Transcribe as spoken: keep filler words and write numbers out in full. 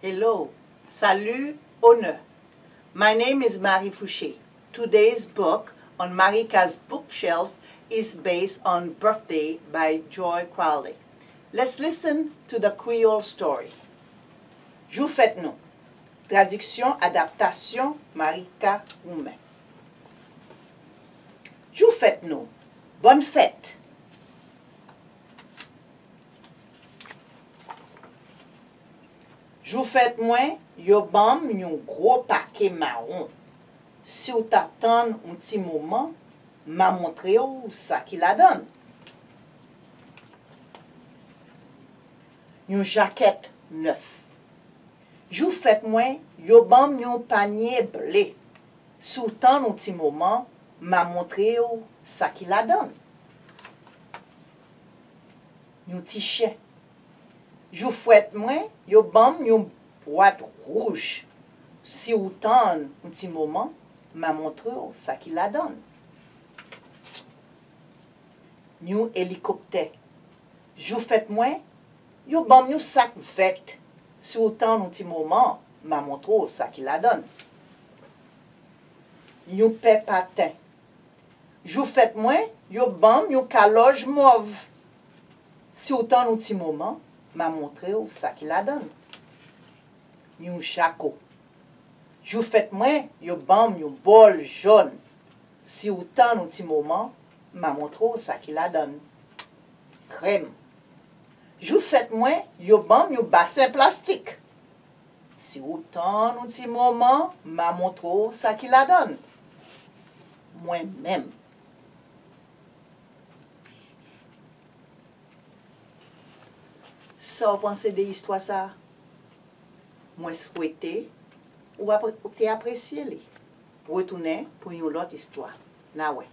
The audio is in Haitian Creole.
Hello, salut, onè. My name is Marie Fouché. Today's book on Marika's bookshelf is based on Birthday by Joy Crowley. Let's listen to the Creole story. Jou fèt nou. Tradiksyon, adaptasyon, Marika Roumen. Jou fèt nou. Bòn fèt. Jou fèt mwen, yo ban m yon gwo pake mawon. Si w ta tann yon ti moman, m a montre w sa ki ladan l. Yon jakèt nèf. Jou fèt mwen, yo ban m yon panye ble. Si w tann yon ti moman, m a montre w sa ki ladan l. Yon ti chen. Jou fèt mwen, yo ban m yon bwat wouj. Si w tann yon ti moman, m a montre w sa ki ladan l. Yon elikoptè. Jou fèt mwen, yo ban m yon sak vèt. Si w tann yon ti moman, m a montre w sa ki ladan l. Yon pè paten. Jou fèt mwen, yo ban m yon kalòj mòv. Si w tann yon ti moman, m a montre w sa ki ladan l. Yon jako. Jou fèt mwen, yo ban m yon bòl jòn. Si w tann yon ti moman, m a montre w sa ki ladan l. Krèm. Jou fèt mwen, yo ban m yon basen plastik. Si w tann yon ti moman, m a montre w sa ki ladan l. Mwen menm. Sa w panse de istwa sa a? Mwen swete ou apre-, ou te apresye li. Retounen pou yon lòt istwa. N a wè.